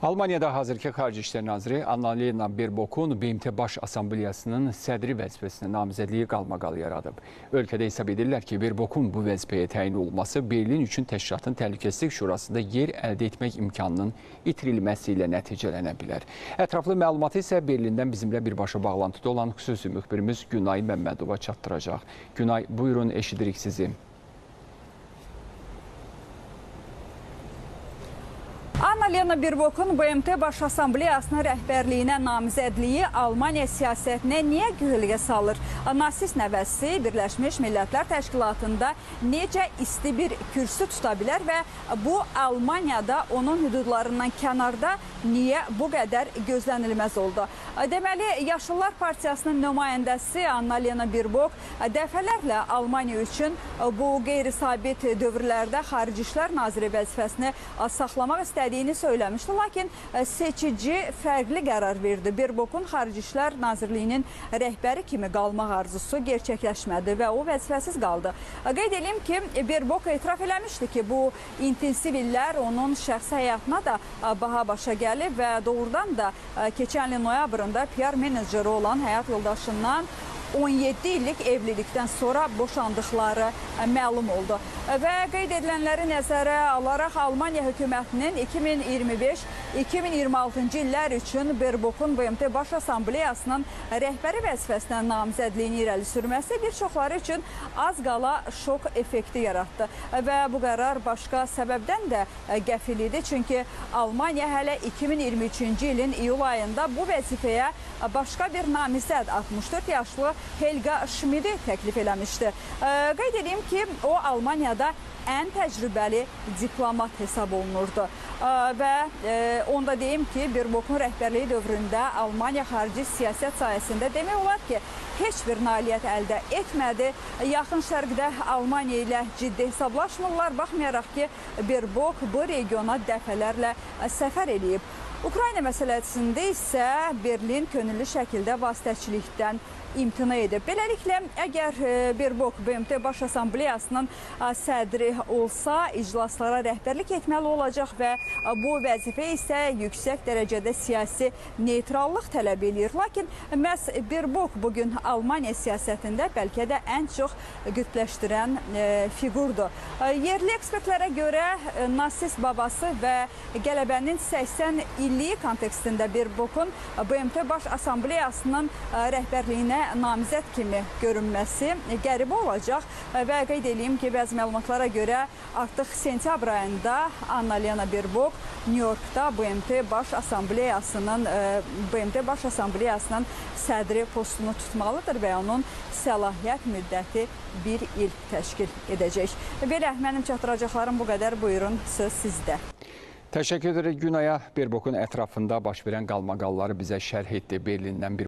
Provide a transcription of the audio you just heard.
Almaniyada hazırki Xarici İşlər Naziri Annalena Baerbockun BMT Baş Assambleyasının sədri vəzifəsinə namizədliyi qalmaqal yaradıb. Ölkədə hesab edirlər ki, Baerbockun bu vəzifəyə təyin olunması Berlin üçün təşkilatın Təhlükəsizlik Şurasında yer əldə etmək imkanının itirilməsi ilə nəticələnə bilər. Ətraflı məlumatı isə Berlindən bizimlə birbaşa bağlantıda olan xüsusi müxbirimiz Günay Məmmədova çatdıracaq. Günay, buyurun, eşidirik sizi. Annalena Baerbockun BMT Baş Assambleyasının rəhbərliyinə namizədliyi Almaniya siyasətinə niyə kölgə salır? Nasist nəvəsi Birləşmiş Millətlər Təşkilatında necə isti bir kürsü tuta bilər və bu Almaniyada onun hüdudlarından kənarda niyə bu qədər gözlənilməz oldu? Deməli, Yaşıllar Partiyasının nümayəndəsi Annalena Baerbock dəfələrlə Almaniya üçün bu qeyri-sabit dövrlərdə Xarici İşlər Naziri vəzifəsini saxlamaq istədiyini söyləmişdi. Lakin seçici fərqli qərar verdi. Baerbockun Xarici İşlər Nazirliyinin rəhbəri kimi qalmaq arzusu gerçəkləşmədi və o vəzifəsiz qaldı. Qeyd edeyim ki, Baerbock etiraf eləmişdi ki, bu intensiv illər onun şəxsi həyatına da baha başa gəlib və doğrudan da keçən ilin noyabrında PR meneceri olan həyat yoldaşından 17 illik evlilikdən sonra boşandıqları məlum oldu. Və qeyd edilənləri nəzərə alaraq Almaniya hökumətinin 2025-2026-cı illər üçün Baerbockun BMT Baş Assambleyasının rəhbəri vəzifəsinə namizədliyini irəli sürməsi bir çoxları üçün az qala şok effekti yaratdı. Və bu qərar başqa səbəbdən də qəfil idi. Çünki Almaniya hələ 2023-cü ilin iyul ayında bu vəzifəyə başqa bir namizəd 64 yaşlı Helga Schmid'i təklif eləmişdi. Qeyd edeyim ki, o Almaniyada ən təcrübəli diplomat hesab olunurdu. Və onda deyim ki, Baerbockun rəhbərliyi dövründə Almaniya xarici siyasət sahəsində demək olar ki, heç bir nailiyyət əldə etmədi. Yaxın Şərqdə Almaniya ilə ciddi hesablaşmırlar, baxmayaraq ki, Baerbock bu regiona dəfələrlə səfər eləyib. Ukrayna məsələsində isə Berlin könüllü şəkildə vasitəçilikdən imtina edib. Beləliklə, əgər Baerbock BMT Baş Assambleyasının sədri olsa, iclaslara rəhbərlik etməli olacaq və bu vəzifə isə yüksək dərəcədə siyasi neytrallıq tələb eləyir. Lakin məhz Baerbock bugün Almaniya siyasətində bəlkə də ən çox qütbləşdirən fiqurdur. Yerli ekspertlərə görə nasist babası və qələbənin 80 illiyi kontekstində Baerbockun BMT Baş Assambleyasının rəhbərliyinə namizəd kimi görünməsi qəribə olacaq və qeyd edeyim ki, bəzi məlumatlara görə artıq sentyabr ayında Annalena Baerbock New Yorkda BMT Baş Assambleyasının sədri postunu tutmalıdır və onun səlahiyyət müddəti bir il təşkil edəcək. Belə, mənim çatdıracaqlarım bu qədər. Buyurun, söz sizdə. Təşəkkür edirik Günaya. Baerbockun ətrafında baş verən qalmaqalları bizə şərh etdi Berlindən bir.